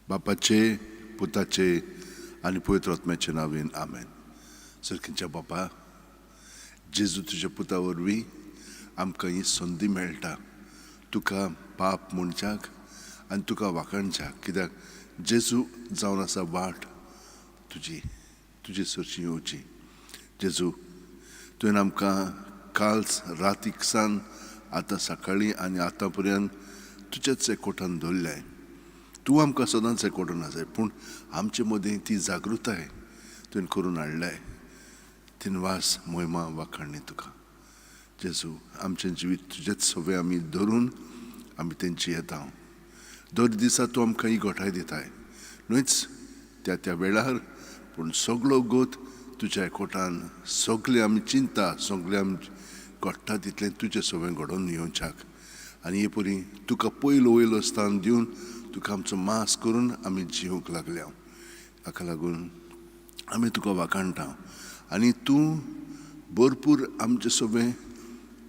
बापाचे, पुताचे आनी पवित्र आत्म्याचे नांवान आमेन. सरकींच्या बापा, जेजू तुज्या पुता वरवीं आमकां ही संदी मेळटा तुका पाप म्हणच्याक आनी तुका वाखाणच्याक, कित्याक जेजू जावन आसा वाट तुजी, तुजे सरशी येवची. जेजू, तुवें आमकां काल रातीक सान आतां सकाळीं आनी आतां पर्यंत तुज्याच एकवटान दवरल्याय. तूं आमकां सदांच एकवटान आसाय, पूण आमचे मदीं ती जागृताय तुवें करून हाडल्याय. तिनवास, मोहिमा, वाखाणणी तुका. जेजू, आमचें जिवीत तुजेच सगळें आमी धरून आमी तेंची येता. दर दिसा तूं आमकां ही गोठाय दिताय, न्हयच त्या त्या वेळार, पूण सगलो गोत तुज्या एकवटान सगळें आमी चिंता, सगळें आमी घडटा तितलें तुजें सगळें घडोवन येवच्याक. आनी हे परी तुका पयलो वयलो स्थान दिवन तुका आमचो मास करून आमी जिवंक लागल्या. हाका लागून आमी तुका वाखाणटा आनी तूं भरपूर आमचें सगळें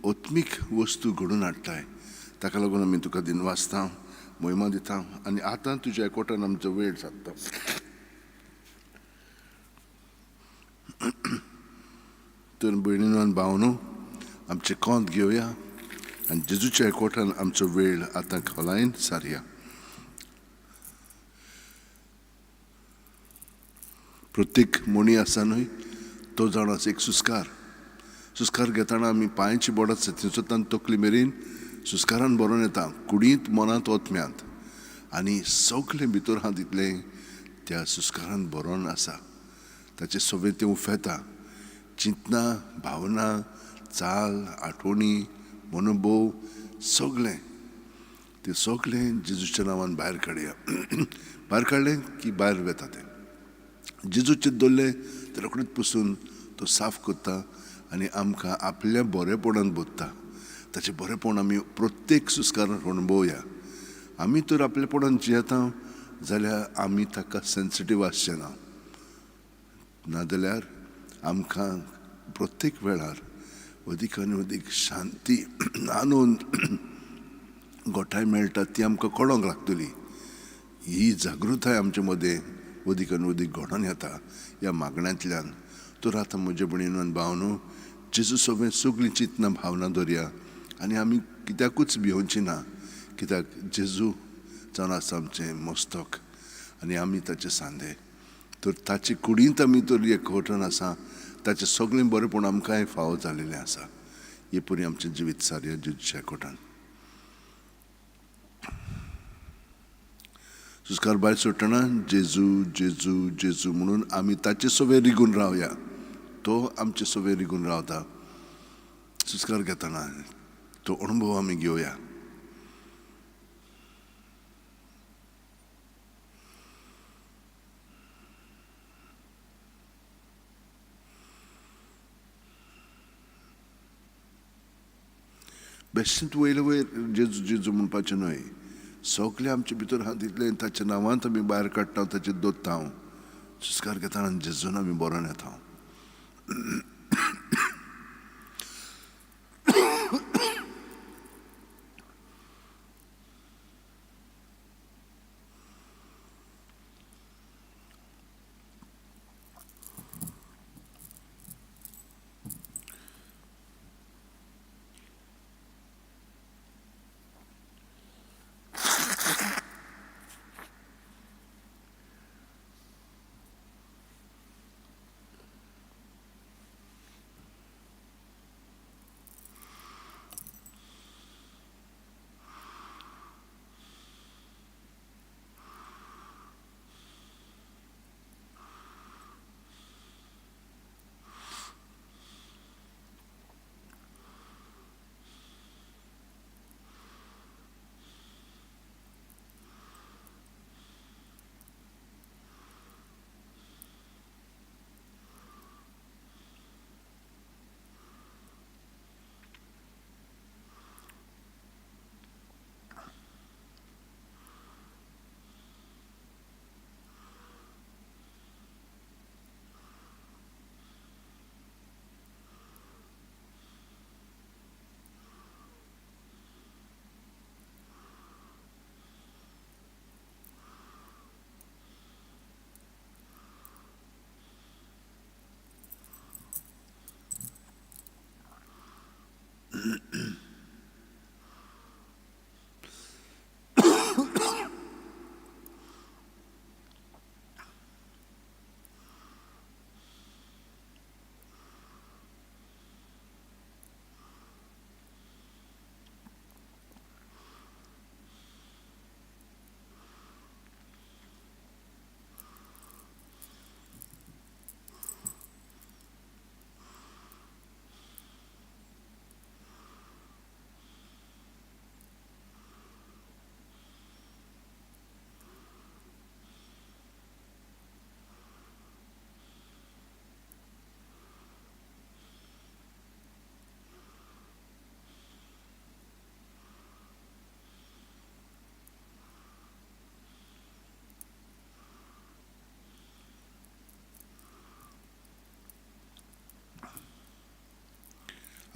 आत्मीक वस्तू घडोवन हाडटाय. ताका लागून आमी तुका दिनवासता, मोहिमा दिता आनी आतां तुज्या एकवटान आमचो वेळ सादता. तर भयणीनो आनी भावनो, आमचें कोंत घेवया आनी जेजूच्या एकवटान आमचो वेळ आतां खोलायेन सारया. प्रत्येक म्हणी आसा न्हय, तो जावन आसा एक सुस्कार. सुस्कार घेतना आमी पांयची बोडां थंयसर तकली मेरेन सुस्कारान भरोन येता, कुडींत, मनांत, ओतम्यांत, आनी सगळें भितर आहा तितलें त्या सुस्कारान भरोन आसा. ताचें सगळें तें उफेता. चिंतना, भावना, चाल, आठवणी, मनोभोव, सगळें तें सगळें जेजूच्या नांवान भायर काडया. भायर काडलें की भायर वता तें. जेजूचें दवरलें तें रोखडेंच पुसून तो साफ करता आनी आमकां आपल्या बरेपणान भरता. ताचें बरेपण आमी प्रत्येक सुस्कारान अणभवया. आमी तर आपलेपणान जियेता जाल्यार आमी ताका सेन्सिटीव आसचें ना, नाजाल्यार आमकां प्रत्येक वेळार अदीक आनी अदीक शांती, आनंद, गोठाय मेळटा ती आमकां कळोंक लागतली. ही जागृताय आमचे मदें अदीक आनी अदीक घडोवन येता ह्या मागण्यांतल्यान. तर आतां म्हजे भयणीनो आनी भावनो, जेजू सगळें सगळीं चिंतना, भावना दवरया आनी आमी कित्याकूच भिवची ना, कित्याक जेजू जावन आसा आमचें मस्तक आनी आमी ताचे सांदे. तर ताचे कुडींत आमी तर एकवटान आसा, ताचें सगळें बरेंपण आमकांय फावो जालेलें आसा. हे परी आमचें जिवीत सारया जेजूच्या एकवटान. सुस्कार भायर सोडटना जेजू जेजू जेजू म्हणून आमी ताचे सगळे रिगून रावया. तो आमचे सगळे रिगून रावता. सुस्कार घेतना तो अणभव आमी घेवया. बेश्टेंच वयले वयर जेजू जेजू म्हणपाचें न्हय, सगळें आमचे भितर आहा तितलें ताच्या नांवांत आमी भायर काडटा, ताचेर दवरता. हांव सुस्कार घेतना जेजून आमी बरोवन येता.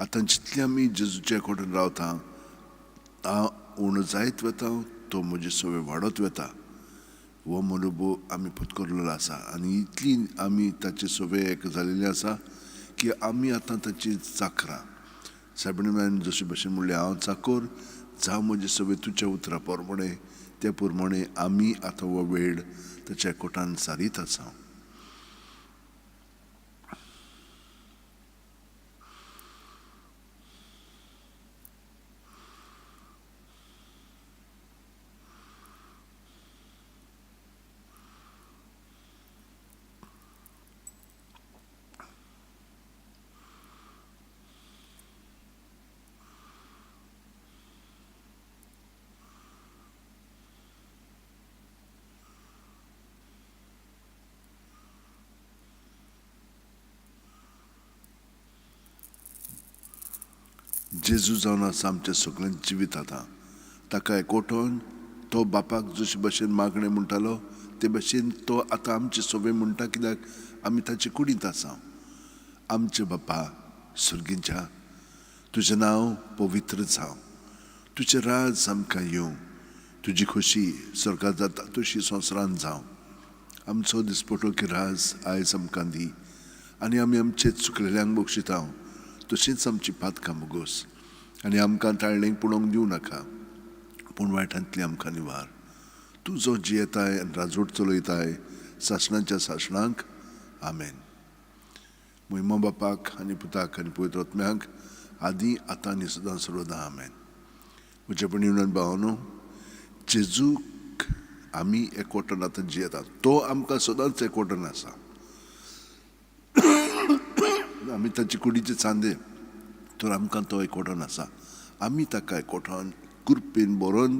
आतां जितली आमी जेजूच्या कडेन रावता, हांव उणो जायत वता, तो म्हजे सवे वाडत वता. हो मनोभव आमी पत्करलेलो आसा आनी इतली आमी ताचे सवे एक जालेले आसा की आमी आतां ताची चाकरां. सायबिणी जशे भशेन म्हणलें, हांव चाकोर, जावं म्हजे सवे तुज्या उतरा प्रमाणे, त्या प्रमाणे आमी आतां हो वेळ ताच्या कोटान सारीत आसा. जेजू जावन आसा आमचें सगळें जिवीत आतां. ताका एकवटोन तो बापाक जशे भशेन मागणें म्हणटालो ते भशेन तो आतां आमचे सोबे म्हणटा, कित्याक आमी ताचे कुडींत आसा. आमचे बापा सर्गींच्या, तुजें नांव पवित्र जावं, तुजें राज आमकां येवं, तुजी खोशी स्वर्गांत जाता तशी संवसारांत जावं. आमचो दिसपटो की राज आयज आमकां दी आनी आमी आमचे चुकलेल्यांक बक्षिता तशींच आमची पातकां मुगोस आनी आमकां ताळणेक पळोवंक दिवं नाका, पूण वायटांतली आमकां निवार. तूं जो जियेताय आनी राजवट चलयताय सासणाच्या सासणांक, आमेन. म्हयमो बापाक आनी पुताक आनी पवित्र आत्म्याक, आदी आतां आनी सदां सर्वदां, आमेन. म्हज्या पण भावनो, जेजूक आमी एकवटन आतां जियेतात, तो आमकां सदांच एकवटन आसा. आमी ताचे कुडीचे चांदे, तर आमकां तो एकवटन आसा. आमी ताका एकवटान कृपेन बरोवन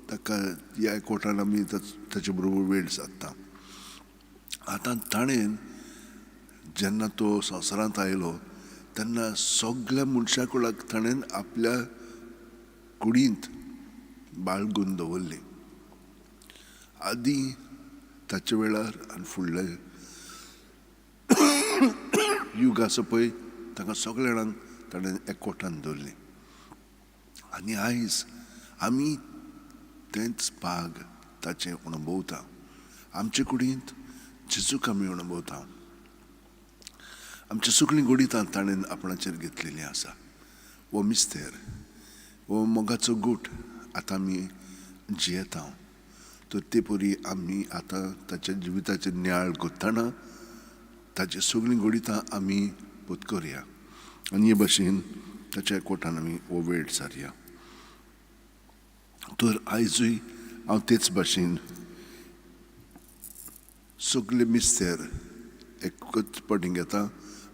ताका ह्या एकवटान आमी ताचे बरोबर वेळ सादता. आतां ताणें जेन्ना तो संवसारांत आयलो तेन्ना सगळ्या मनशा कुळाक ताणें आपल्या कुडींत बाळगून दवरली. आदीं ताचे वेळार आनी फुडले युग आसा पळय ताका सगळ्या जाणांक ताणें एकवटान दवरली. आनी आयज आमी तेंच भाग ताचें अणभवता. आमचे कुडींत जेजूक आमी अणभवता. आमची सगळीं गोडितां ताणें आपणाचेर घेतलेलीं आसा. हो मिस्तेर, हो मोगाचो गूट आतां आमी जियेता. तर ते परी आमी आतां ताच्या जिविताचेर नियाळ करतना ताची सगळीं गोडितां आमी पत्करया आनी हे भशेन ताच्या एकवटान आमी हो वेळ सारया. तर आयजूय हांव तेच भाशेन सगळे मिस्तेर एकच पाटी घेता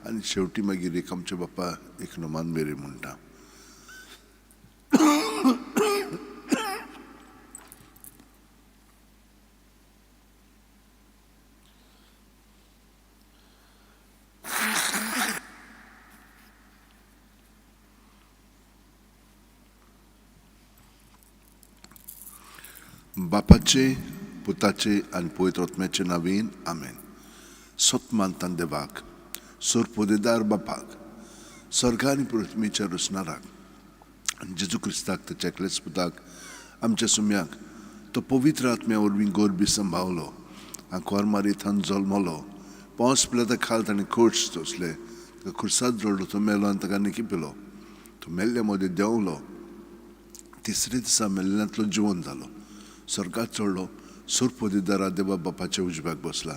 आनी शेवटी मागीर एक आमचे बाप्पा एक नमान मेरे म्हणटा. बापाचे, पुताचे आनी पवित्र आत्म्याचे नांवान, आमेन. सत मानता देवाक, सोर पोदेदार बापाक, स्वर्गा आनी पृथ्वीच्या रचणाराक, आनी जेजू क्रिस्ताक ताच्या एकल्याच पुताक आमच्या सुम्याक, तो पवित्र आत्म्या वरवीं गोरबी संभावलो, आंकवार मारी थावन जल्मलो, पावस पिलाता खाल ताणें खोश सोंसले, ताका खुर्सात जोडलो, तो मेलो आनी ताका निकिपिलो, तो मेल्ल्या मदें देंवलो, तिसरे दिसा मेल्ल्यांतलो जिवन जालो, स्वर्गात चडलो, सोरपोदिदारा देवा बापाच्या उजव्याक बसला,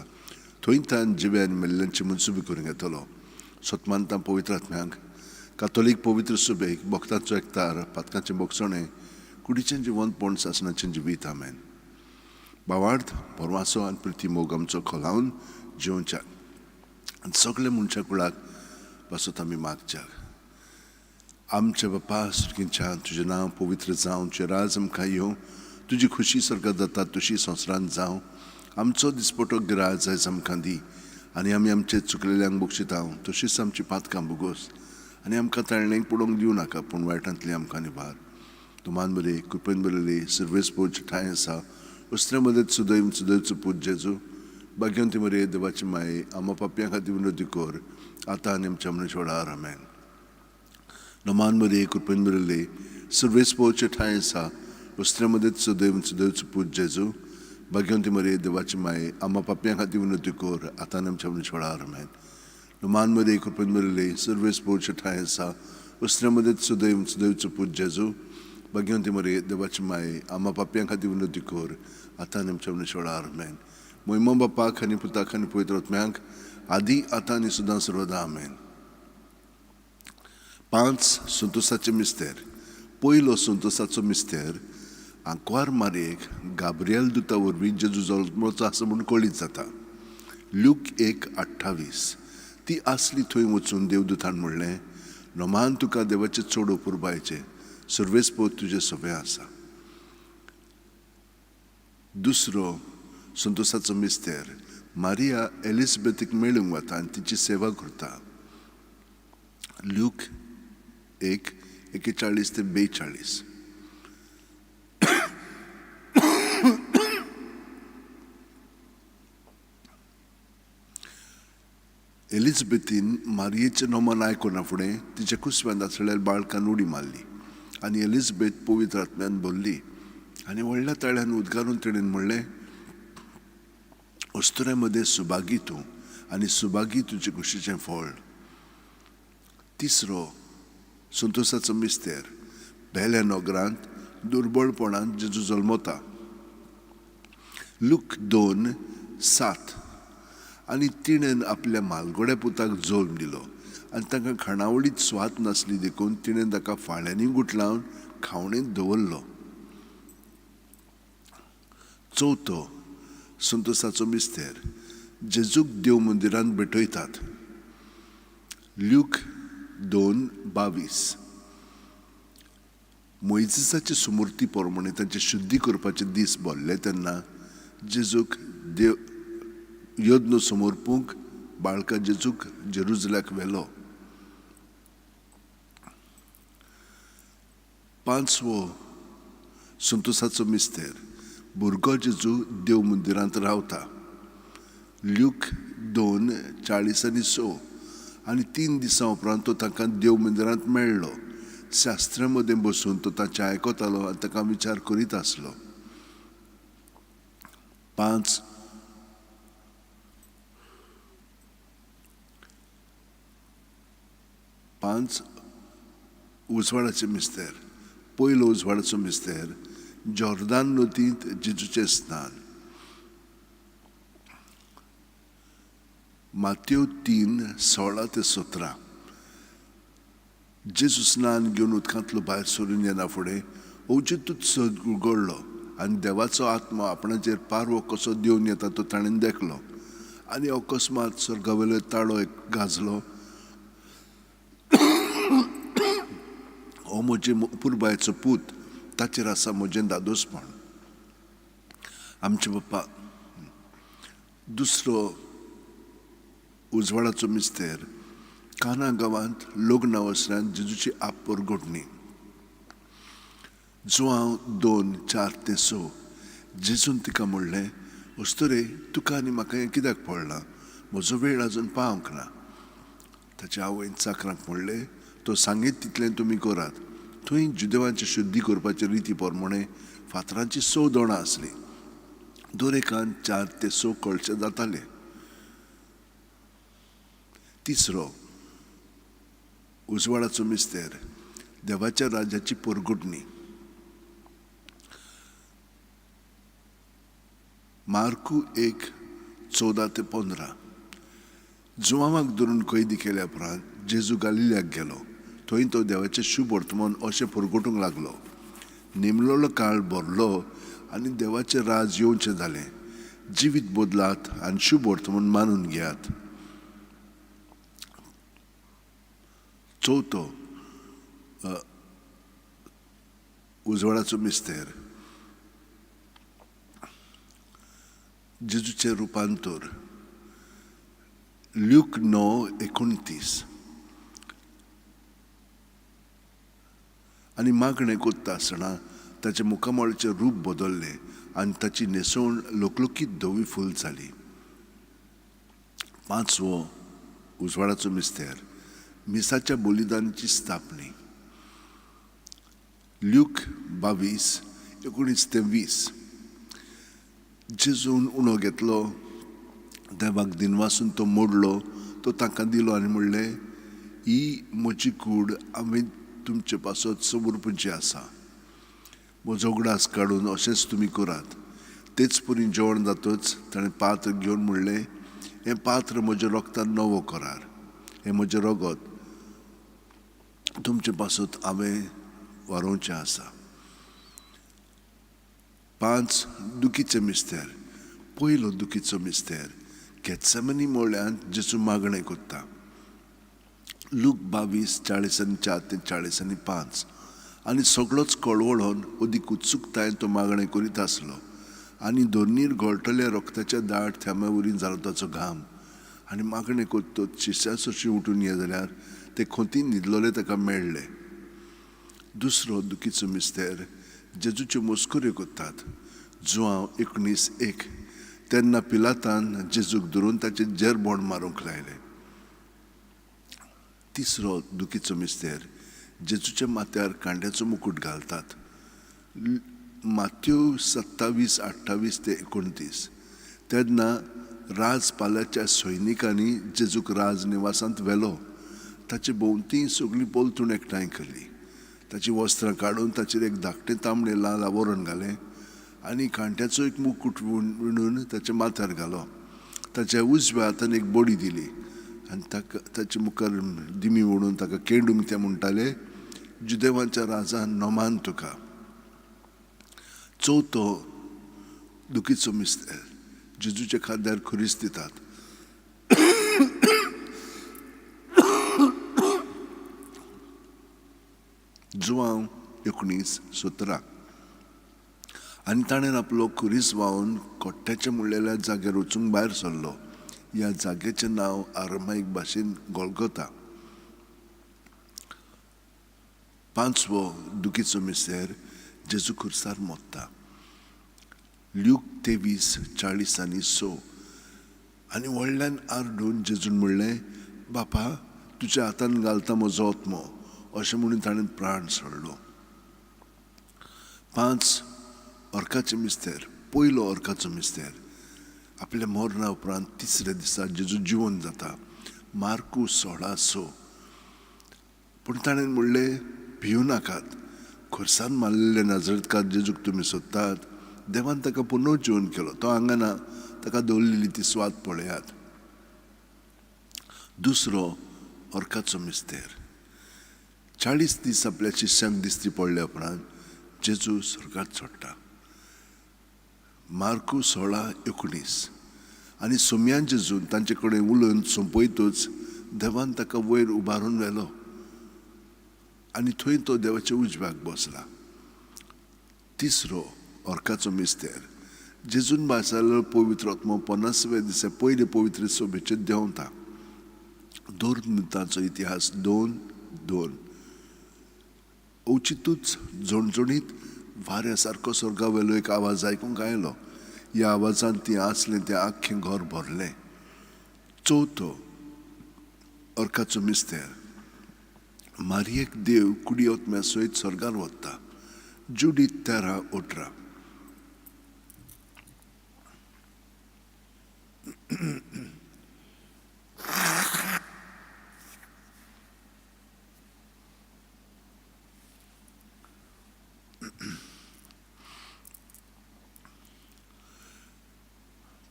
थंय तान जिवे आनी मेल्ल्यांची मनसुबी करूंक येतलो. सतमानता पवित्र आत्म्यांक, कातोलीक पवित्र सुबेक, भक्तांचो एकतार, पातकांचें बोगसणें, कुडीचें जिवंतपण, सासणाचें जिवीत, आमेन. भावार्थ, भरवासो आनी प्रिती मोग आमचो खोलावन जिवच्याक आनी सगळे मनशा कुळाक पासत आमी मागच्याक. आमच्या बापा सुरकींच्या, तुजें नांव पवित्र जावं, तुजें राज आमकां येवं, तुजी खुशी स्वर्गात जाता तशी संवसारांत जावं. आमचो दिसपटो गिराज आयज आमकां दी आनी आमी आमचे चुकलेल्यांक बक्षिता तशीच आमची पातकां भोगोस आनी आमकां ताळणेक पडोवंक दिवं नाका, पूण वायटांतली आमकां निभार. तुमान बरे कृपेन बरयली सर्वेस पोच ठांय आसा, उस्त्र्या मदत सुदैव सुदैवचो पूत जेजू, भाग्यवंती मरे देवाची माये, आमा पापयां खातीर विनवती कर, आतां आनी आमच्या मनुष्य वेळार, आमेन. नमान मरिये, कृपेन भरिल्ले, सर्वेस्पोचे ठांय आसा, उस्त्र्या मदें सदैव सदैवचो पूत जेजू. भाग्यवंती मरिये, देवाची माये, आमा पापयां खातीर विनवती कर, आतां आनी आमच्या मरणाच्या वेळार. आमेन. नमान मरिये, कृपेन भरिल्ले, सर्वेस्पोचे ठांय आसा, उस्त्र्या मदें सदैव सदैवचो पूत जेजू. भाग्यवंती मरिये, देवाची माये, आमा पापयां खातीर विनवती कर, आतां आनी आमच्या मरणाच्या वेळार. आमेन. मोहिमा बापाक आनी पुताक आनी पवित्र आत्म्याक, आदी आतां आनी सदां सर्वदा. आमेन. 5 संतोसाचे मिस्तेर. पयलो संतोसाचो मिस्तेर, आंकवार मारयेक गाब्रियल दुता वरवीं जेजू जल्मचो आसा म्हूण कळीत जाता. ल्यूक 1:28. ती आसली थंय वचून देवदूतान म्हणलें, नमान तुका देवाचें चड अपुरबायचें, सर्वेस्पोत तुजें सवें आसा. दुसरो संतोसाचो मिस्तेर, मारिया एलिझाबेथीक मेळूंक वता आनी तिची सेवा करता. ल्यूक 1:41 ते 42. एलिझाबेथीन मारियेचें नमन आयकना फुडें तिच्या कुसव्यांत आसलेल्या बाळकान उडी मारली आनी एलिझाबेथ पवित्र आत्म्यान भरली आनी व्हडल्या ताळ्यान उद्गारून तिणें म्हणलें, अस्तुऱ्यां मदें सुभागी तूं आनी सुभागी तुजे कुशीचें फळ. तिसरो संतोसाचो मिस्तेर, बेल्या नगरांत दुर्बळपणांत जेजू जल्मता. लूक 2:7. आनी तिणें आपल्या मालगोड्या पुताक जल्म दिलो आनी तांकां खाणावळींत स्वाद नासली देखून तिणें ताका फाळ्यांनी गुठलावन खावणेंत दवरलो. चवथो संतोसाचो मिस्तेर, जेजूक देव मंदिरांत भेटयतात. ल्यूक 2:22. मोयजेसाचे सुमूर्ती प्रमाणे तांचे शुद्धी करपाचे दीस भरले तेन्ना जेजूक देव यज्ञ समर्पूंक बाळका जेजूक जेरुजल्याक व्हेलो. 5वो संतोसाचो मिस्तेर, भुरगो जेजू देव मंदिरांत रावता. ल्यूक 2:40 आनी 6. आनी 3 दिसां उपरांत तो तांकां देव मंदिरांत मेळ्ळो. शास्त्रा मदें बसून तो ताचें आयकतालो आनी ताका विचार करीत आसलो. 5 उजवाडाचे मिस्तेर. पयलो उजवाडाचो मिस्तेर, जॉर्दान नदींत जेजूचें स्नान. मातेव 3:16 ते 17. जेजू स्नान घेवन उदकांतलो भायर सरून येना फुडें अवचितूच सर्ग उगडलो आनी देवाचो आत्मो आपणाचेर पारवो कसो देंवन येता तो ताणें देखलो. आनी अकस्मात सर्गावेलो ताळो एक गाजलो, हो म्हजे अपुरबायेचो पूत, ताचेर आसा म्हजें दादोसपण. आमचे बाप्पा. दुसरो उजवाडाचो मिस्तेर, काना गांवांत लग्ना वसऱ्यांत जेजूची आपपरगटणी. जुआंव 2:4 ते 6. जेजून तिका म्हणलें, अस्तुरे, तुका आनी म्हाका हें कित्याक पडलां? म्हजो वेळ आजून पावंक ना. ताच्या आवयन चाकरांक म्हणलें, तो सांगीत तितलें तुमी करात. थंय जुदेवांची शुद्धी करपाचे रिती प्रमाणे फातरांची 6 दोणां आसलीं. दर एकान 4 ते 6 कळचे जाताले. तिसरो उजवाडाचो मिस्तेर, देवाच्या राज्याची परगटणी. मार्कू 1:14 ते 15. जुआंवाक धरून कैदी केल्या उपरांत जेजू गालिल्याक गेलो. थंय तो देवाचें शुभ वर्तमान अशें परगटूंक लागलो. नेमलेलो काळ भरलो आनी देवाचें राज येवचें जालें. जिवीत बदलात आनी शुभ वर्तमान मानून घेयात. चवथो उजवाडाचो मिस्तेर, जेजूचें रुपांतर. ल्यूक 9:29. आनी मागणें कोत्ता आसतना ताचें मुखामळाचें रूप बदल्लें आनी ताची न्हेसवण लकलकीत धवी फूल जाली. 5वो उजवाडाचो मिस्तेर, मिसाच्या बलिदानाची स्थापनी. ल्यूक 22, 19 ते 20. जेजून उणो घेतलो, देवाक दिनवासून तो मोडलो, तो तांकां दिलो आनी म्हणलें, ही म्हजी कूड हांवें तुमचे पासत समर्पणची आसा. म्हजो उगडास काडून अशेंच तुमी करात. तेच परी जेवण जातच ताणें पात्र घेवन म्हणलें, हें पात्र म्हज्या रोगतान नवो करार, हें म्हजें रगत तुमचे पासत हांवें वारोवचें आसा. 5 दुखीचे मिस्तेर. पयलो दुखीचो मिस्तेर गेत्सेमनी मळ्यांत जेजू मागणें करता. लूक 22, 44 ते 45. आनी सगळोच कळवळोन अदीक उत्सुकतायेन तो मागणें करीत आसलो आनी धरणीर घोळटल्या रोगताच्या दाट थेंब्या वरी जालो ताचो घाम. आनी मागणें करतच शिश्या सरशीं उठून ये जाल्यार ते खोंतीन न्हिदलोले ताका मेळ्ळे. दुसरो दुखीचो मिस्तेर जेजूच्यो मस्कऱ्यो करतात. जुआंव 19, 1. तेन्ना पिलातान जेजूक धरून ताचेर जेरबोण मारूंक लायलें. तिसरो दुखीचो मिस्तेर जेजूच्या माथ्यार कांड्याचो मुकूट घालतात. मात्यो 27, 28 ते 29. तेन्ना राजपालाच्या सैनिकांनी जेजूक राजनिवासांत व्हेलो. ताचे भोंवती सगळी पलतूण एकठांय केली. ताची वस्त्रां काडून ताचेर एक धाकटें तांबडें लाल आवरण घालें आनी कांट्याचो एक मुकूट विणून ताच्या माथ्यार घालो. ताच्या उजव्या हातान एक बडी दिली आनी ताका ताचे मुखार दिमी ओडून ताका केंडूंक ते म्हणटाले, जुदेवांच्या राजान नमान तुका. चवथो दुखीचो मिस्तेर जेजूच्या खांद्यार खुरीस दितात. जुआंव 19, 17. आनी ताणें आपलो खुरीस व्हांवन कोट्ट्याच्या म्हणलेल्या जाग्यार वचूंक भायर सरलो. ह्या जाग्याचें नांव आरमाईक भाशेन गोलगोता. पांचवो दुखीचो मिस्तेर जेजू खुर्सार मोत्ता. ल्यूक 23, 40 आनी 6. आनी व्हडल्यान आरडून जेजून म्हणलें, बापा तुज्या हातान घालता म्हजो आत्मो. अशें म्हणून ताणें प्राण सोडलो. 5 अर्काचे मिस्तेर. पयलो अर्काचो मिस्तेर आपल्या मरणा उपरांत तिसऱ्या दिसा जेजू जिवन जाता. मार्कू 16, 6. पूण ताणें म्हणलें, भिवू नाकात, खुर्सान मारलेले नजरेतकार जेजूक तुमी सोदतात. देवान ताका पुनर्जिवन केलो, तो हांगा ना, ताका दवरलेली ती स्वाद पळयात. दुसरो अर्काचो मिस्तेर 40 दीस आपल्या शिष्यांक दिश्टी पडल्या उपरांत जेजू स्वर्गात सोडटा. मार्कू 16, 19. आनी सोम्यान जेजून तांचे कडेन उलोवन सोंपयतच देवान ताका वयर उबारून व्हेलो आनी थंय तो देवाच्या उजव्याक बसला. तिसरो अर्काचो मिस्तेर जेजून भासालो पवित्र आत्मो 50व्या दिसा पयले पवित्र सभेचेर देंवता. दोन इतिहास 2, 2. अवचितूच झणझणीत वाऱ्या सारको स्वर्गा वेलो एक आवाज आयकूंक आयलो. ह्या आवाजान ती आसलें तें आख्खें घर भरलें. चवथो अर्काचो मिस्तेर मारयेक देव कुडी आत्म्या सयत स्वर्गार वता. जुडीत 13, 18.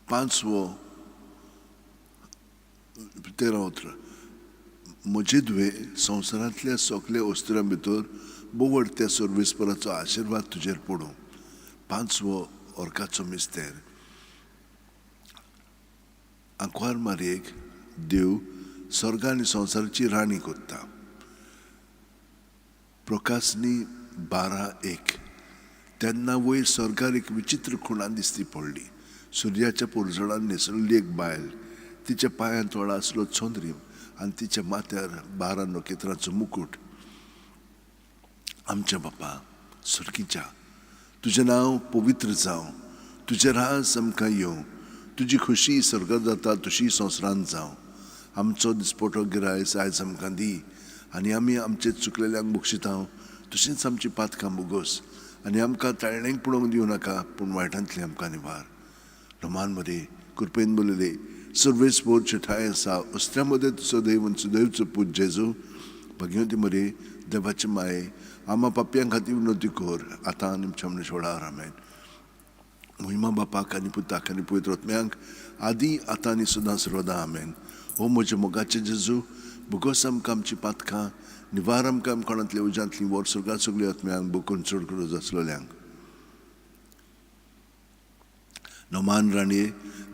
पांचवो 13, 18. म्हजे धुवे संवसारांतल्या सगल्या वस्त्रां भितर बोवड त्या सर्वेस्पराचो आशिर्वाद तुजेर पडूं. पांचवो अर्काचो मिस्तेर आंकवार मारयेक देव स्वर्ग आनी संवसाराची राणी करता. प्रकाशनी 12, 1. तेन्ना वयर स्वर्गार एक विचित्र खुणा दिसती पडली. सुर्याच्या पोरजणान न्हेसलेली एक बायल, तिच्या पांयांत तोळा आसलो चंद्रीम आनी तिच्या माथ्यार 12 नखेत्रांचो मुकूट. आमच्या बापा सुर्गीच्या, तुजें नांव पवित्र जावं, तुजें राज आमकां येवं, तुजी खुशी स्वर्गात जाता तशी संवसारांत जावं. आमचो दिसपटो गिरायस आयज आमकां दी आनी आमी आमचे चुकलेल्यांक बक्षितांव, तशींच आमची पातकां मुगोस आनी आमकां ताळणेक पळोवंक दिवं नाका, पूण वायटांतली आमकां निवार. रोमान मरे कृपेन बोलले सर्वेस बोरचे ठाय आसा उस्त्या मदें तुजो देव सुदैवचो पूत जेजू भगवती मरे देवाचे माये आमा पापयां खातीर विनवती कर आतां आनी आमच्या मरणा आमेन. महिमा बापाक आनी पुताक आनी पवित्र आत्म्यांक आदी आतां आनी सदां सर्वदा आमेन. ओ म्हज्या मोगाचे जेजू, भोगोस आमकां आमची पातकां, निवार आमकां कोणांतल्या उज्यांतली, वर स्वर्गात सगळ्या आत्म्यांक बोकून चड गरज आसलेल्यांक. नोमान राणये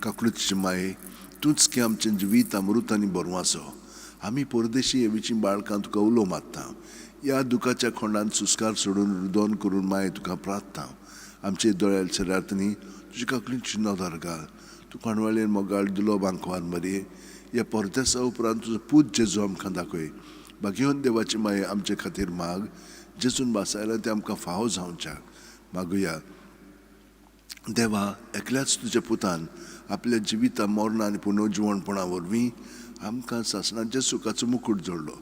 काकळूतचे माये, तूंच की आमचें जिवीत अमृत आनी बरवाचो. आमी परदेशी हेवीचीं बाळकां तुका उलो मारता. ह्या दुखाच्या खोंडान सुस्कार सोडून रुदोन करून माये तुका प्रार्थता. आमचे दोळ्याल शरार्थनी तुजी काकलीची नदर घाल. तूं कोणवाळेन मोगाळ दिलो बांकवान मरये, ह्या परदेसा उपरांत तुजो पूत जेजू आमकां दाखय. भाग्यवंत देवाची माये आमचे खातीर माग, जेजून भासायला तें आमकां फावो जावच्याक. मागुया. देवा, एकल्याच तुज्या पुतान आपल्या जिविता मरणां आनी पुनर्जिवणपणा वरवीं आमकां सासणाच्या सुखाचो मुकूट जोडलो.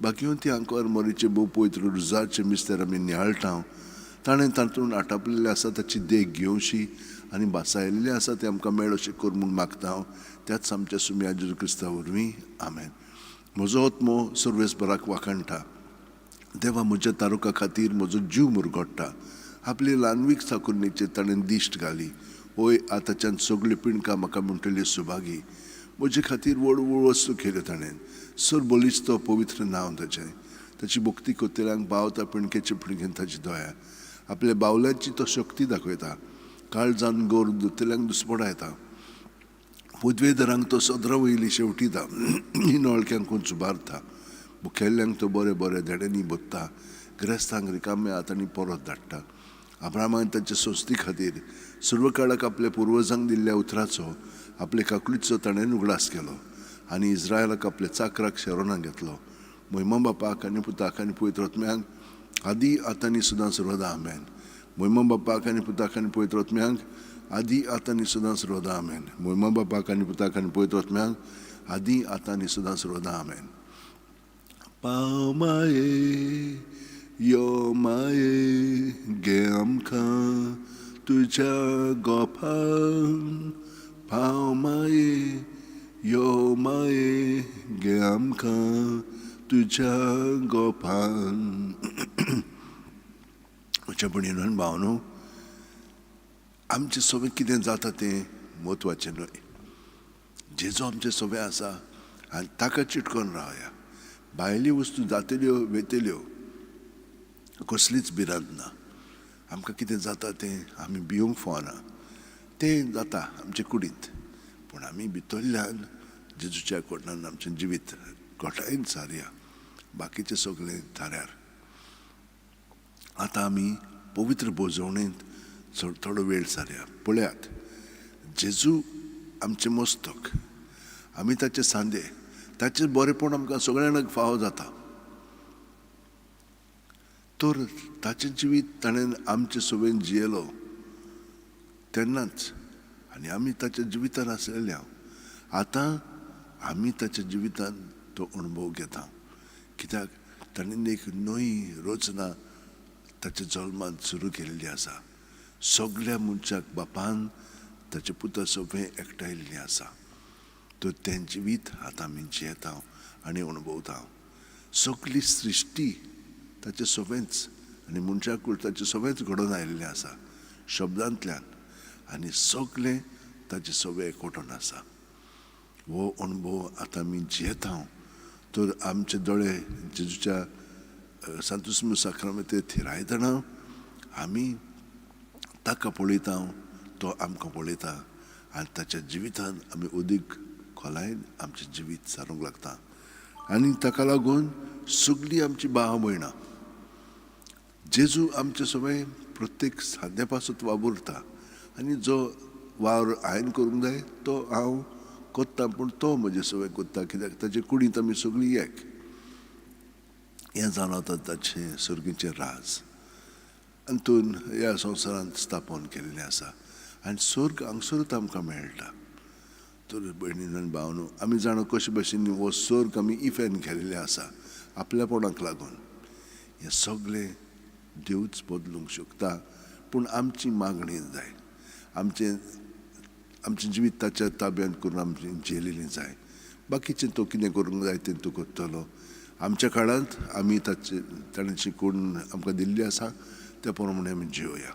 भाग्यवंती आंकवार मोरीचे भोव पवित्र रुजारचे मिस्तर आमी नियाळटा. ताणें तातूंत आटापलेलें आसा ताची देख घेवशी आनी भासायल्लें आसा तें आमकां मेळोशें कर म्हूण मागता हांव त्याच आमच्या सुम्या जेजू क्रिस्ता वरवीं आमेन. म्हजो आत्मो सर्वेस्पराक वाखाणटा. देवा म्हज्या तारुका खातीर म्हजो जीव मुरगोडटा. आपली ल्हानवीक चाकुरणीचेर ताणें दिश्ट घाली. होय आतांच्यान सगळ्यो पिणकां म्हाका म्हणटल्यो सुभागी. म्हजे खातीर व्हड व्हड वस्तू केल्यो ताणें. सर बलिश्त तो पवित्र नांव ताचें. ताची भक्ती कोतेल्यांक बावता पिणकेचे पिणकेन ताची दया. आपल्या बावल्यांची तो शक्ती दाखयता. काळजान गोर दोतल्यांक दुस्पडायता. पदवेदारांक तो सदरा वयली शेवटिता. नळक्यांक सुबारता. मुखेल्यांक तो बरे बरे धेड्यांनी भरता. गिरेस्तांक रिकाम्या हातांनी परत धाडटा. अब्रामान ताचे संस्थी खातीर सर्व काळाक आपल्या पुर्वजांक दिल्ल्या उतराचो आपले काकुळीचो ताणें उगडास केलो आनी इस्रायलाक आपल्या चाकराक शेरोना घेतलो. महिमा बापाक आनी पुताक आनी पवित्र आत्म्यांक आदी आतां आनी सदां सर्वदा आमेन. महिमा बापाक आनी पुताक आनी पवित्र आत्म्यांक आदी आतां आनी सदां सर्वदा आमेन. महिमा बापाक आनी पुताक आनी पवित्र आत्म्यांक आदी आतां आनी सदां सर्वदा आमेन. पाव माये यो माये गे आमकां तुज्या गोपान. पाव माये यो माये गे आमकां तुज्या गोपान. म्हज्या भयणीन भावनो, आमचें सगळें कितें जाता तें म्हत्वाचें न्हय. जेजो आमचें सगळें आसा आनी ताका चिटकोन रावया. भायल्यो वस्तू जातल्यो वेतल्यो, कसलीच भिरांत ना. आमकां कितें जाता तें आमी भिवंक फावना. तें जाता आमचे कुडींत, पूण आमी भितरल्यान जेजूच्या कोटान आमचें जिवीत घोटायेन सारया. बाकीचें सगळें थाऱ्यार. आतां आमी पवित्र भोजवणेंत थोडो वेळ सारया. पळयात, जेजू आमचें मस्तक, आमी ताचे सांदे. ताचें बरेंपण आमकां सगळ्यांक फावो जाता. तर ताचें जिवीत ताणें आमचे सवेन जियेलो तेन्नाच आनी आमी ताच्या जिवितान आसलेले. आतां आमी ताच्या जिवितान तो अणभव घेता. कित्याक ताणें एक नवी रचना ताच्या जल्मांत सुरू केल्ली आसा. सगल्या मनशाक बापान ताच्या पुता सगळें एकठांयल्लें आसा. तर तें जिवीत आतां आमी जियेता आनी अणभवता. सगली सृश्टी ताचें सगळेंच आनी मनशाकूळ ताचें सगळेंच घडोवन आयिल्लें आसा शब्दांतल्यान, आनी सगळें ताचें सगळें एकवटून आसा. हो अणभव आतां आमी जियेता. तर आमचे दोळे जेजूच्या सांतुस्म साक्रामेंत थिरायतना आमी ताका पळयता, तो आमकां पळयता आनी ताच्या जिवितान आमी अदीक खोलायेन आमचें जिवीत सारूंक लागता. आनी ताका लागून सगळीं आमची भाव भयणां जेजू आमचे सगळें प्रत्येक साद्या पासत वावुरता. आनी जो वावर हांवें करूंक जाय तो हांव कोत्ता, पूण तो म्हजें सगळें कोत्ता. कित्याक ताचे कुडींत आमी सगळीं एक. हें जाणवता ताचें सर्गीचें राज अंतून ह्या संवसारांत स्थापन केल्लें आसा आनी स्वर्ग हांगसरूच आमकां मेळटा. तर भयणीन आनी भावनो, आमी जाणा कशे भशेन हो स्वर्ग आमी इफेन केल्लें आसा आपल्यापणाक लागून. हें सगळें देवच बदलूंक शकता, पूण आमची मागणी जाय, आमचें आमचें जिवीत ताच्या ताब्यांत करून आमचें झेलिल्लें जाय. बाकीचें तो कितें करूंक जाय तें तूं करतलो. आमच्या काळांत आमी ताचे ताणें शिकवण आमकां दिल्ली आसा त्या प्रमाणे आमी जियोया.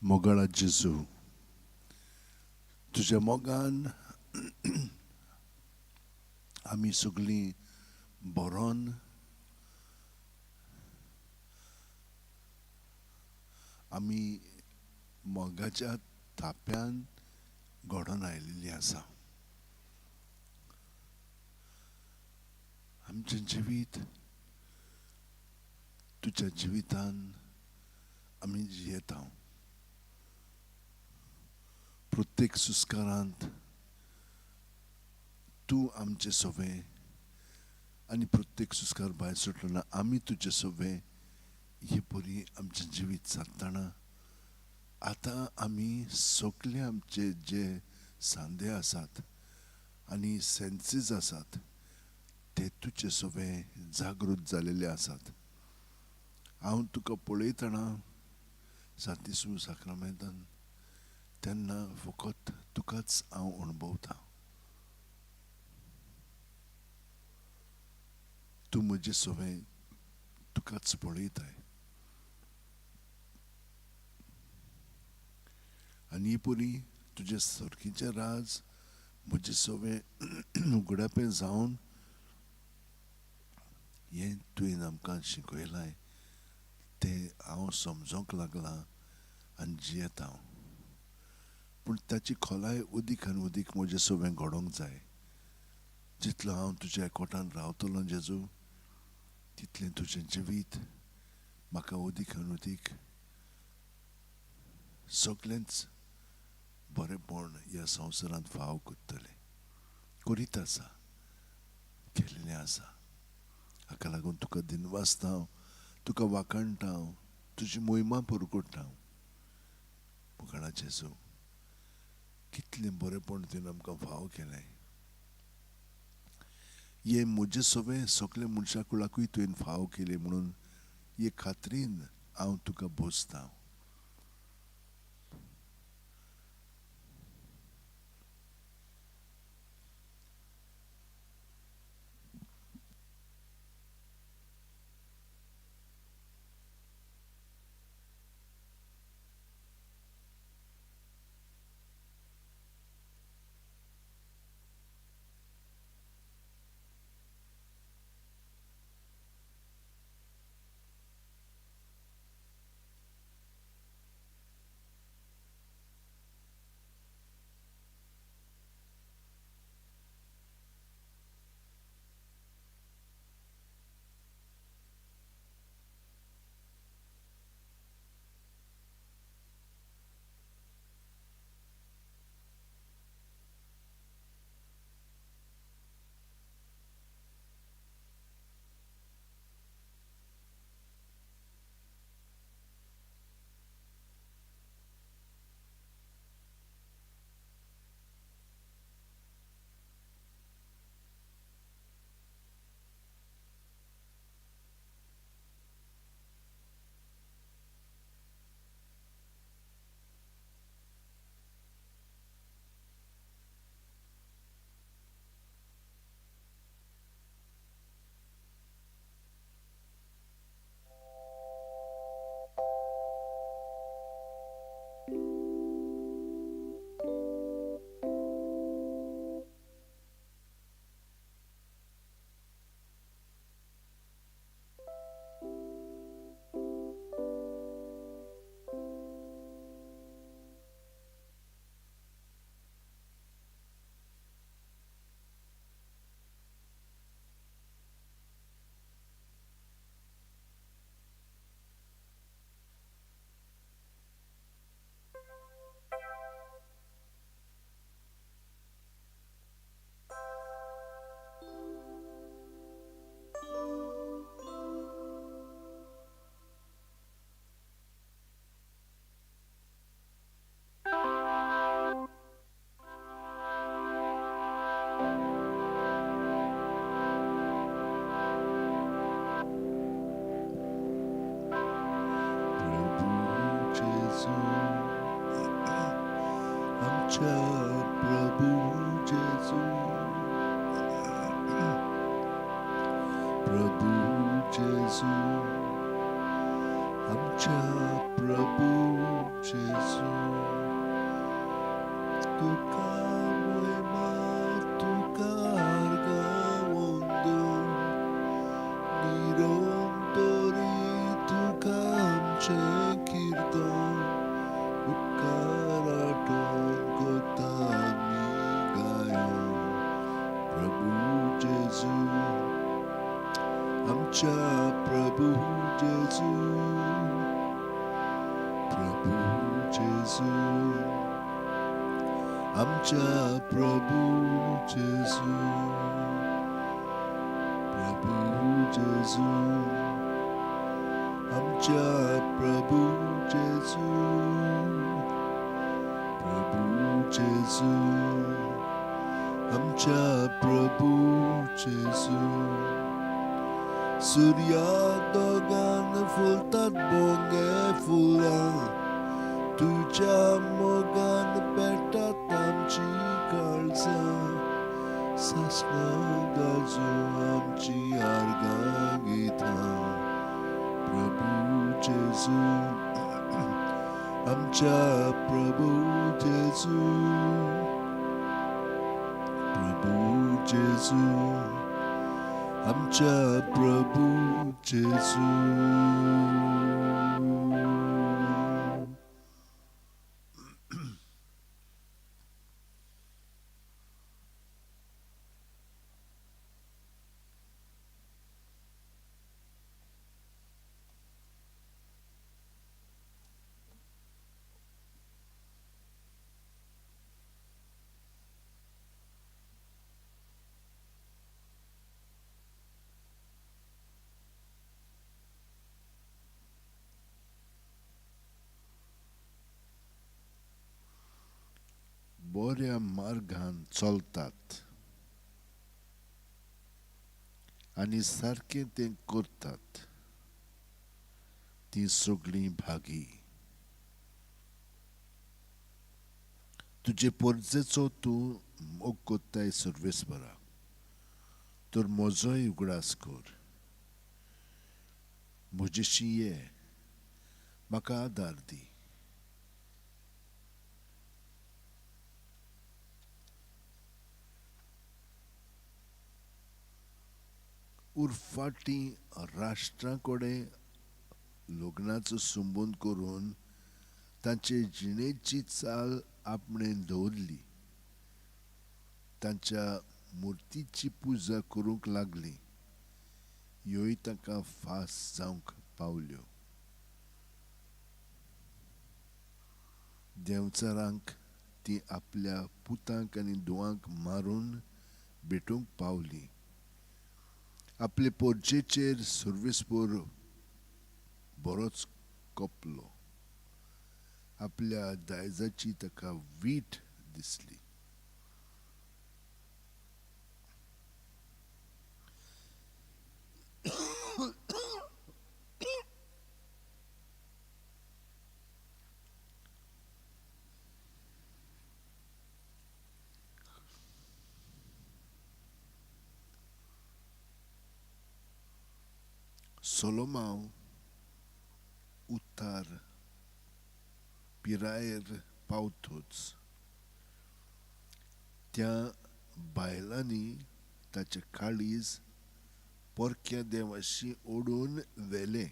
मोगाळा जेजू, तुज्या मोगान आमी सगळीं बरोन आमी मोगाच्या थाप्यान घडोवन आयिल्लीं आसा. आमचें जिवीत तुज्या जिवितान आमी जियेता. प्रत्येक सुस्कारांत तूं आमचें सवें आनी प्रत्येक सुस्कार भायर सुटलो ना आमी तुजे सवें. हे परी आमचें जिवीत सादतना आतां आमी सगळे आमचे जे सांदे आसात आनी सेन्सीस आसात ते तुजे सवें जागृत जालेले आसात. हांव तुका पळयतना सांतिस्मु साक्रामेंतान तेन्ना फकत तुकाच हांव अणभवता. तूं म्हजे सवें तुकाच पळयताय आनी ही परी तुजें सर्गीचें राज म्हजें सवें उगडापें जावन हें तुवें आमकां शिकयलां तें हांव समजोंक लागलां आनी जियेता हांव. पूण ताची खोलाय अदीक आनी अदीक म्हजें सवें घडोवंक जाय. जितलो हांव तुज्या एकवटान रावतलो जेजू तितलें तुजें जिवीत म्हाका अदीक आनी अदीक सगळेंच बरेंपण ह्या संवसारांत फाव करतलें, करीत आसा, केल्लें आसा. हाका लागून तुका दिनवासता हांव, तुका वाखाणटा हांव, तुजी मोहिमा परगट्टा हांव. मुखाळा जेजू, कितलें बरेंपण तुवें आमकां फाव केलें. हें म्हजें सवें सगळें मनशा कुळाकूय तुवें फाव केलें म्हणून हे खात्रीन हांव तुका भोजता. प्रभु जेजू, प्रभु जेजू, आमच्या प्रभु जेजू, तुका मोयमा, तुका आर्गां निरंतरी तुका आमचें किर्तन, उपकार आठोवन कोता आमी गायो. प्रभू जेजू, आमच्या प्रभू जेजू, प्रभू जेजू, आमच्या प्रभू जेजू, प्रभू जेजू, आमच्या प्रभू जेजू, प्रभू जेजू, आमच्या प्रभू जेजू. सुर्या दोगान फुलतात बोंगे फुलां, तुज्या मोगान पेटात आमची काळजां, सासणां गाजू आमची आर्गां गितां. प्रभू जेजू, आमच्या प्रभू जेजू, प्रभू जेजू, आमच्या प्रभू जेजू. बऱ्या मार्गान चलतात आनी सारकें तें करतात तीं सगळीं भागी. तुजे परजेचो तूं मोग कोत्ताय सर्वेस्परा, तर म्हजोय उगडास कर. म्हजेशी ये, म्हाका आदार दी. उरफाटी राष्ट्रां कडेन लग्नाचो संबंद करून तांचे जिणेची चाल आपणें दवरली, तांच्या मुर्तीची पुजा करूंक लागली, ह्योय तांकां फास जावंक पावल्यो. देंवचारांक ती आपल्या पुतांक आनी धुवांक मारून भेटूंक पावली. आपले पोरजेचेर सर्वेस्पर बरोच कोपलो. आपल्या दायजाची ताका वीट दिसली. सोलोमाव उतार पिरायेर पावतोच त्या बायलांनी ताचें काळीज परक्या देवाशी ओडून व्हेलें.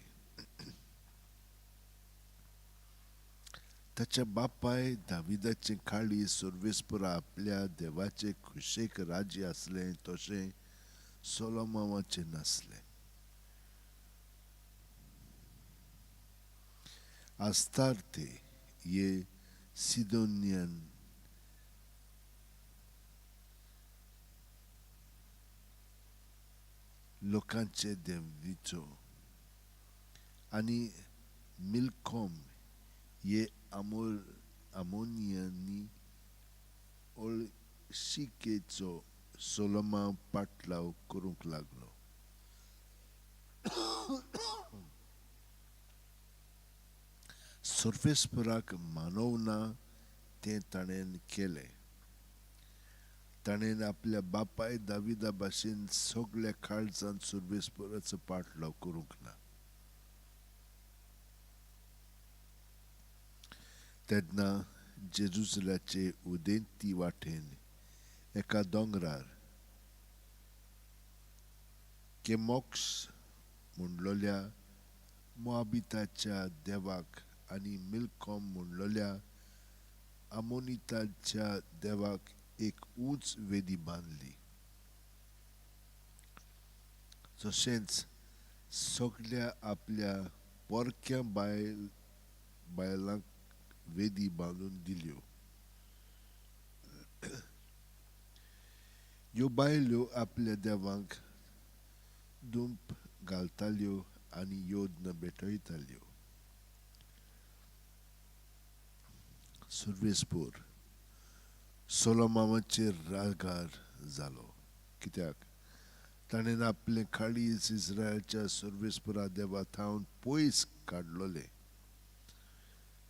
ताच्या बापाय दाविदाचें काळीज सर्वेस्परा आपल्या देवाचे खुशेक राजी आसलें तशें सोलोमावाचें नासलें. आस्तार्ते ये सिदोनियन लोकांचे देवीचो आनी मिल्कॉम ये आमोनियनी ओळशिकेचो सोलोमाव पाटलाव करूंक लागलो. सर्वेस्पराक मानवना तें ताणें केलें. ताणें आपल्या बापाय दाविदा भाशेन सगळ्या काळजान सर्वेस्पराचो पाटलाव करूंक ना. तेन्ना जेरुजलाचे उदेंती वाटेन एका दोंगरार केमॉक्स म्हणलोल्या मोआबिताच्या देवाक आनी मिल्कॉम म्हणलोल्या आमोनिताच्या देवाक एक ऊंच वेदी बांदली. तशेंच सगल्या आपल्या परक्या बायलांक वेदी बांदून दिल्यो. ह्यो बायल्यो आपल्या देवांक दुंप घालताल्यो आनी योद्न भेटयताल्यो. सुर्वेसपूर सोलोमावाचेर रागार जालो, कित्याक ताणें आपलें काळीज इस्रायलच्या सुर्वेसपुरा देवा थावन पयस काडलोलें.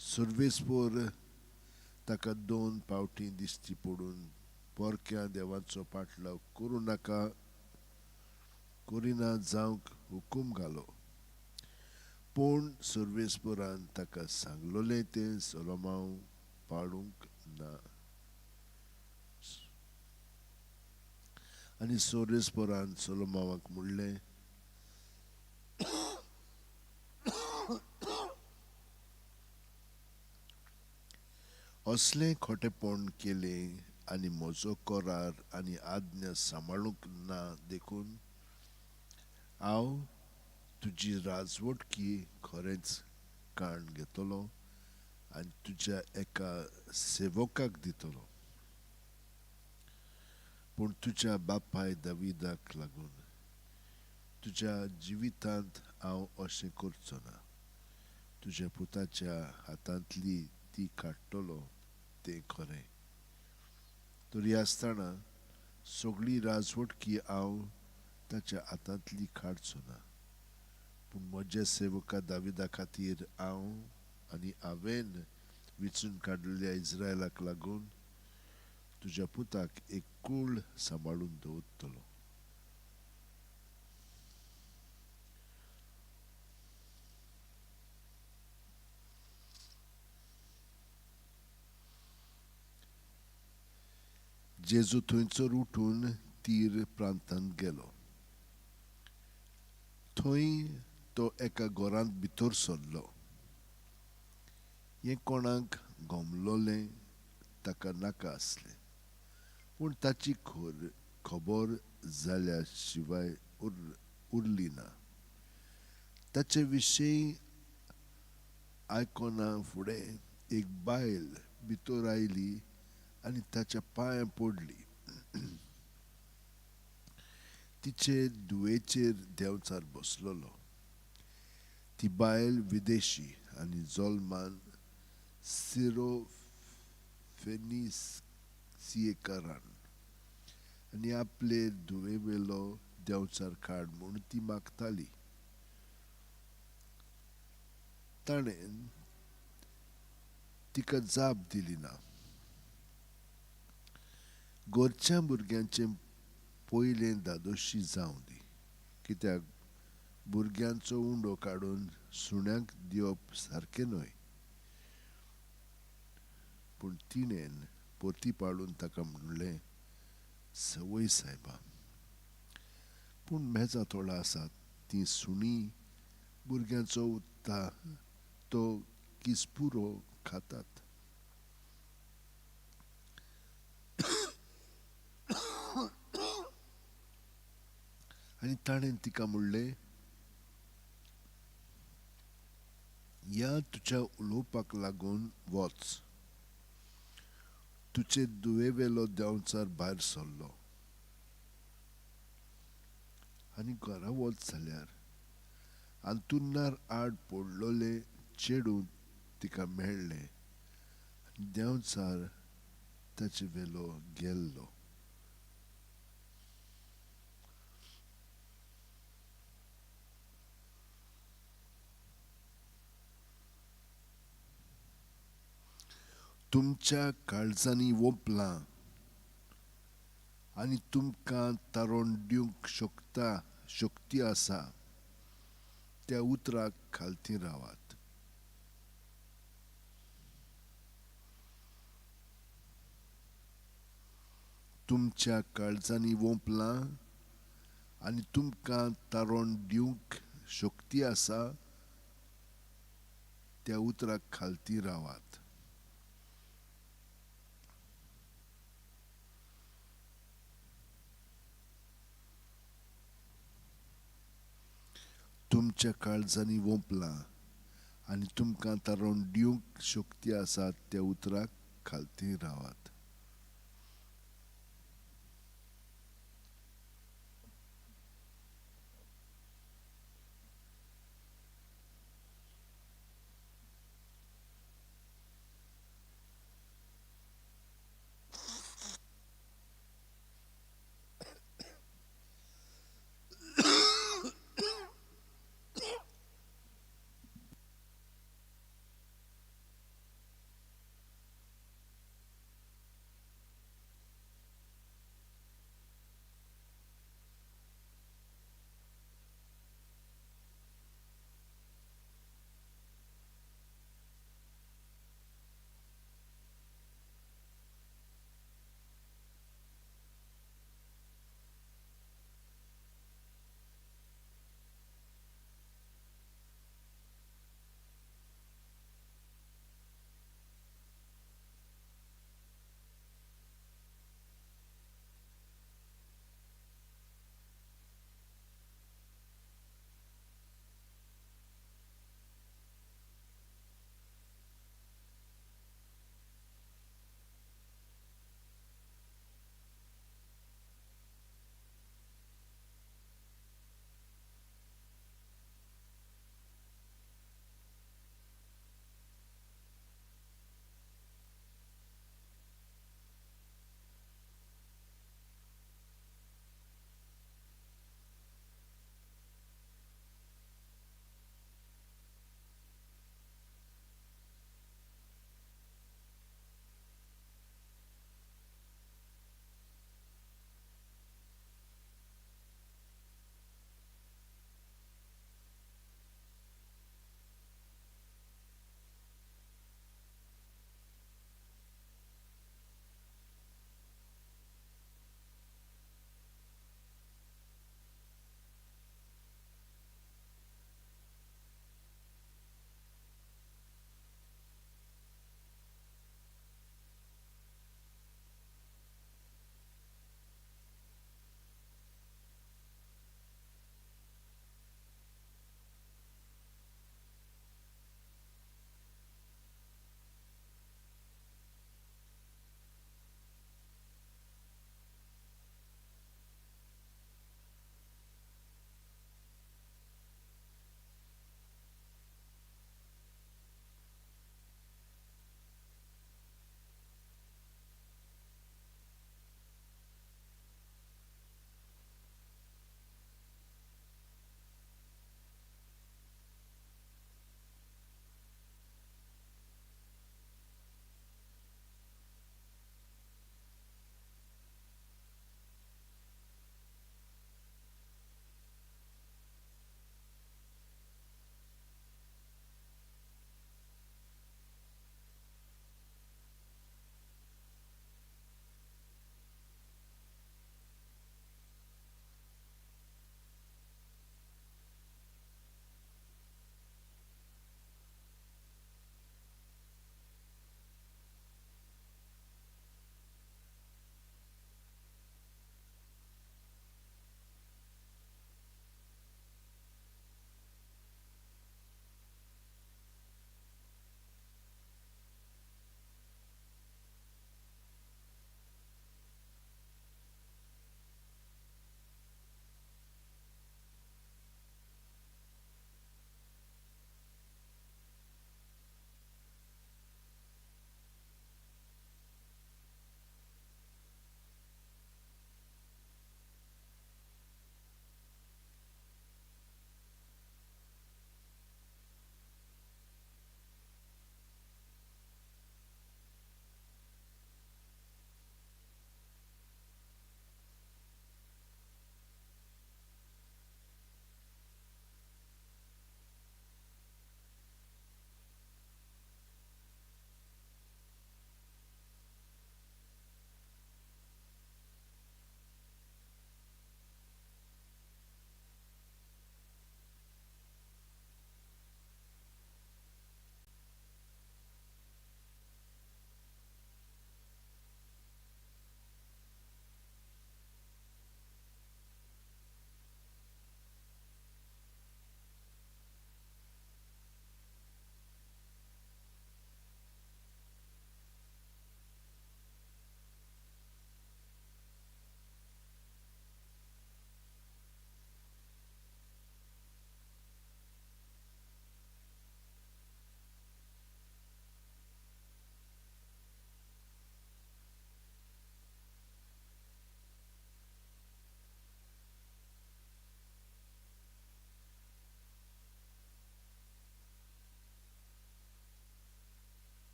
सुर्वेसपूर ताका 2 पावटी दिश्टी पडून परक्या देवाचो पाटलाव करूं नाका करिना जावंक हुकूम घालो. पूण सुर्वेसपुरान ताका सांगलोलें तें सोलोमाव पाळूंक ना. आनी सुर्वेसपुरान सोलोमावाक म्हणलें, असलें खोटेपण केलें आनी म्हजो करार आनी आज्ञा सांबाळूंक ना, देखून हांव तुजी राजवटकी खरेंच काण घेतलो आनी तुज्या एका सेवकाक दितलो. पूण तुज्या बापाय दाविदाक लागून तुज्या जिवितांत हांव अशें करचो ना. तुज्या पुताच्या हातांतली ती काडटलो तें खरें. तरी आसतना सगळी राजवटकी हांव ताच्या हातांतली काडचो ना. पूण म्हज्या सेवका दाविदा खातीर हांव आनी हांवें विचून काडलेल्या इस्रायलाक लागून तुज्या पुताक एक कूळ सांबाळून दवरतलो. जेजू थंयसर उठून तीर प्रांतांत गेलो. थंय तो एका घरांत भितर सरलो. हें कोणाक गमलोलें ताका नाका आसलें, पूण ताची खबर जाल्या शिवाय उरली ना. ताचे विशीं आयकना फुडें एक बायल भितर आयली आनी ताच्या पांयां पडली. तिचे दुवेचेर देंवचार बसलोलो. ती बायल विदेशी आनी जल्मान सिरोफेनिसियेकारान आनी आपले धुवेवेलो देंवचार काड म्हूण ती मागताली. ताणें तिका जाप दिली ना. घरच्या भुरग्यांचें पयलें दादोशी जावं दी, कित्याक भुरग्यांचो उंडो काडून सुण्यांक दिवप सारकें न्हय. पूण तिणें परती पाडून ताका म्हणलें, सवय सायबा, पूण मेजा थोडा आसात तीं सुणीं भुरग्यांचो उत्ता तो किसपुरो खातात. आनी ताणें तिका म्हणलें, ह्या तुज्या उलोवपाक लागून वच. तुजे दुवेवेलो देंवचार भायर सरलो आनी घरा वच जाल्यार अंतुरणार आड पडलोलें चेडूं तिका मेळ्ळें आनी देंवचार ताचे वेलो गेल्लो. तुमच्या काळजांनी वोंपलां आनी तुमकां तारोण दिवंक शकता शक्ती आसा त्या उतराक खालती रावात. तुमच्या काळजांनी वोंपलां आनी तुमकां तारण दिवंक शक्ती आसा त्या उतराक खालती रावात. तुमच्या काळजांनी वोंपलां आनी तुमकां तारण दिवंक शक्ती आसा त्या उतराक खालती रावात.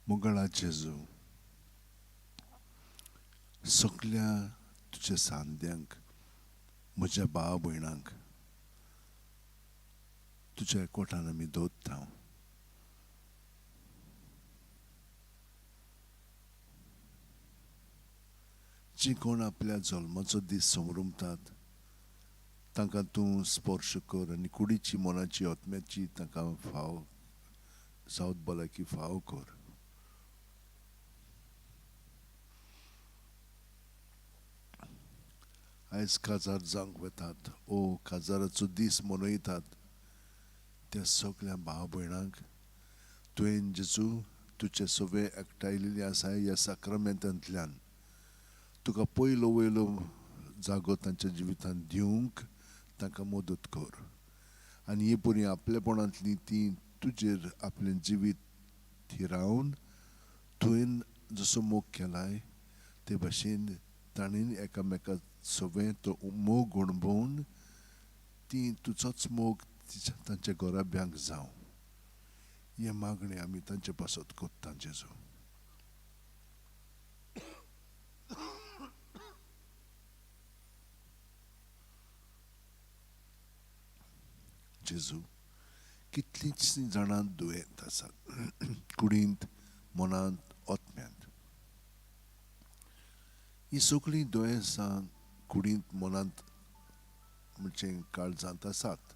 मोगाळा जेजू, सगल्या तुज्या सांद्यांक, म्हज्या भाव भयणांक तुज्या एकवटान आमी दवरता. जी कोण आपल्या जल्माचो दीस समरुमतात तांकां तूं स्पर्श कर आनी कुडीची, मनाची, आत्म्याची तांकां फाव सावत भलायकी फाव कर. आयज काजार जावंक वतात ओ काजाराचो दीस मनयतात त्या सगल्या भाव भयणांक तुवें जेजू तुजे सगळे एकठांयलेली आसा ह्या साक्रामेंतांतल्यान तुका पयलो वयलो जागो तांच्या जिवितांत दिवंक तांकां मदत कर आनी हे परी आपलेपणांतली ती तुजेर आपलें जिवीत थिरावन तुवें जसो मोग केलाय ते भाशेन ताणें एकामेका सगळें तो मोग अणभवून ती तुजोच मोग तांच्या घराब्यांक जावं हें मागणें आमी तांचे पासत कोत्ता जेजू. जेजू, कितलींच जाणां दुयेंत आसात कुडींत, मनांत, आत्म्यांत. ही सगळीं दुयेंसां कुडींत, मनांत म्हणजे काळजांत आसात,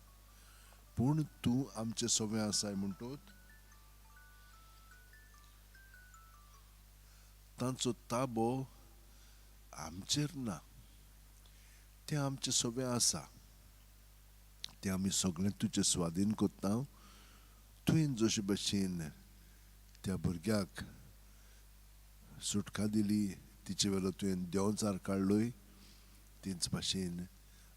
पूण तूं आमचे सगळें आसाय म्हणटोत तांचो ताबो आमचेर ना, तें आमचें सगळें आसा, तें आमी सगळें तुजे स्वाधीन करता. तुवें जशे भशेन त्या भुरग्याक सुटका दिली, तिचे वेलो तुवें देंवचार काडलोय, तेच भाशेन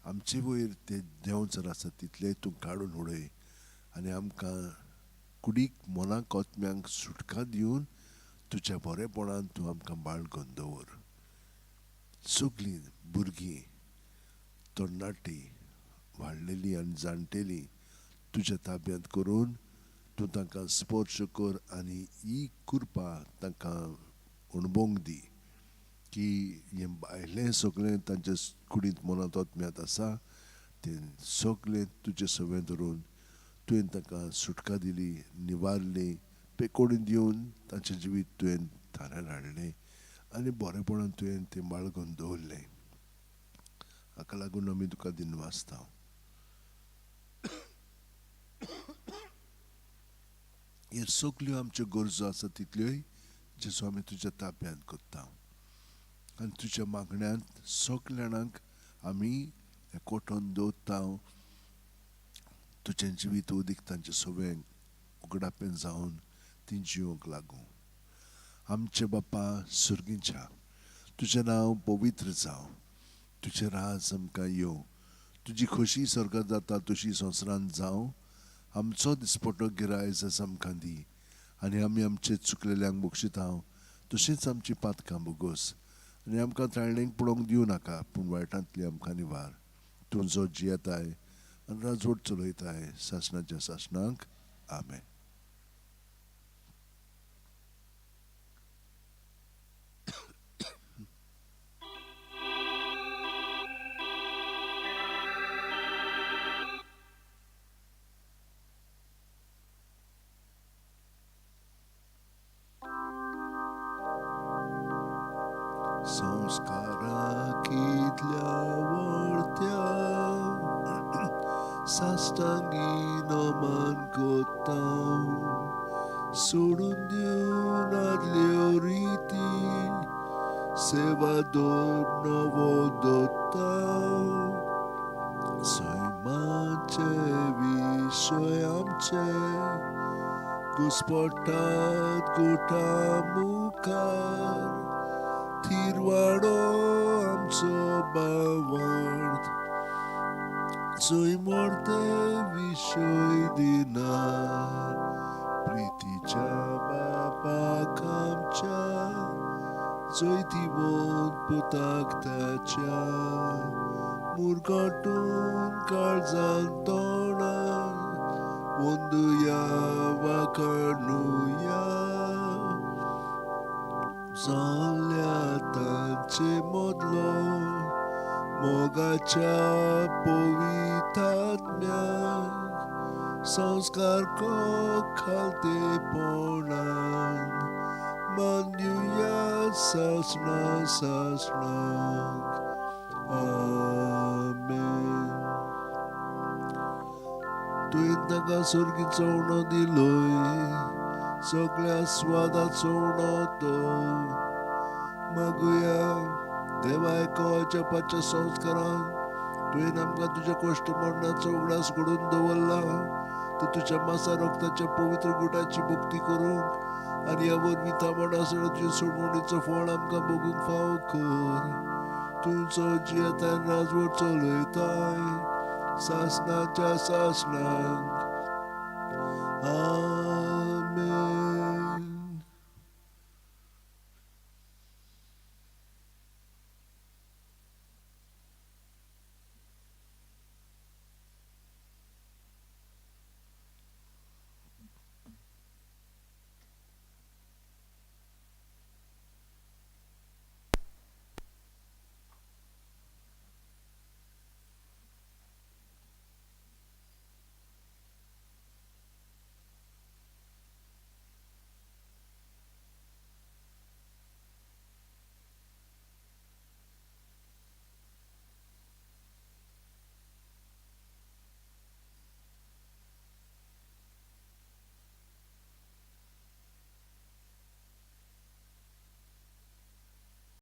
आमचे वयर ते देंवचार आसा तितलें तूं काडून उडय आनी आमकां कुडीक, मनाक, आत्म्यांक सुटका दिवन तुज्या बरेपणान तूं आमकां बाळगून दवर. सगळीं भुरगीं, तरणाटीं, वाडलेलीं आनी जाणटेलीं तुज्या ताब्यांत करून तूं तांकां स्पर्श कर आनी ही कृपा तांकां अणभवंक दी की हें भायलें सगळें तांच्या कुडींत, मनांत, आत्म्यांत आसा तें सगळें तुजें सगळें धरून तुवें तांकां सुटका दिली, निवारली, पेकोडी दिवन तांचें जिवीत तुवें थाऱ्यार हाडलें आनी बरेपणान तुवें तें बाळगून दवरलें. हाका लागून आमी तुका दिनवासता. ह्यो सगल्यो आमच्यो गरजो आसा तितल्योय जेजू आमी तुज्या ताब्यांत करता आनी तुज्या मागण्यांत सगल्या जाणांक आमी एकवटून दवरता. तुजें जिवीत उदीक तांचे सगळें उगडापें जावन ती जिवंक लागूं. आमचे बापा सुर्गीच्या, तुजें नांव पवित्र जावं, तुजें राज आमकां येवं, तुजी खोशी स्वर्गांत जाता तशी संवसारांत जावं. आमचो दिसपटो गिरायज आमकां दी आनी आमी आमचे चुकलेल्यांक बक्षिता तशेंच आमची पातकां बोगोस आनी आमकां ताळणेक पळोवंक दिवं नाका, पूण वायटांतली आमकां निवार. तूं जो जियेताय आनी राजवट चलयताय सासणाच्या सासणाक. आमेन. संस्कारा कितल्या वर्त्या साश्टांगी नमन कोत्ता, सोडून दिवन आदल्यो रिती, सेवा दोर नवो दोत्ता. सैमाचे विशय आमचे घुस्पटात गोठा मुखार, थिरवाडो आमचो बावड जंय मोडते विशय दिना. प्रितीच्या बापाक आमच्या जंय दिवन पुताक ताच्या, मुरगाटून काळजान तोंडान वंदुया वाखाणुया. चल्ल्या तांचे मदलो मोगाच्या पवितात्म्याक संस्कार खालतेपणान मानयुया सासणा सासणाक. आमेन. तुवें ताका सर्गीचो उणो दिलोय, सगळ्या स्वादाचो उणो तो. मागुया. देवा, एका जपाच्या संस्कारान तुवें आमकां तुज्या कश्ट मरणाचो उगडास घडोवन दवरला. तूं तुज्या मासा रक्ताच्या पवित्र गुटाची भक्ती करूंक आनी ह्या वरवीं थांबण आसतना तुजे सोडवणीचो फळ आमकां भोगूंक फावो कर. तुमचो जियेताय राजवट चलयताय सासणाच्या सासणाक. आमेन.